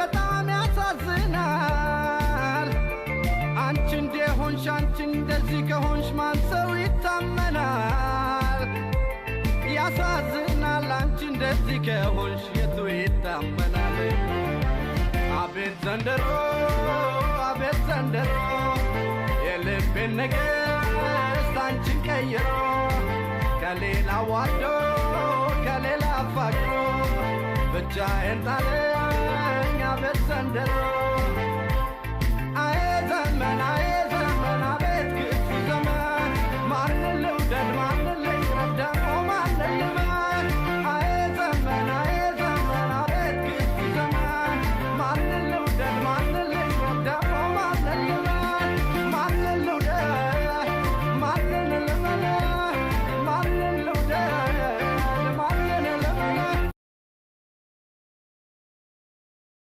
በጣም ያሳዝናል። አንቺ እንደሆንሽ፣ አንቺ እንደዚህ ከሆንሽ ማን ሰው ይታመናል? ያሳዝናል። አንቺ እንደዚህ ከሆንሽ የቱ ይታመናል? አቤት ዘንድሮ፣ አቤት ዘንድሮ፣ የልቤን ንግሥት አንቺን ቀይሮ፣ ከሌላ ዋዶ ከሌላ አፋቅሮ ብቻዬን ጣለኝ። አቤት ዘንድሮ።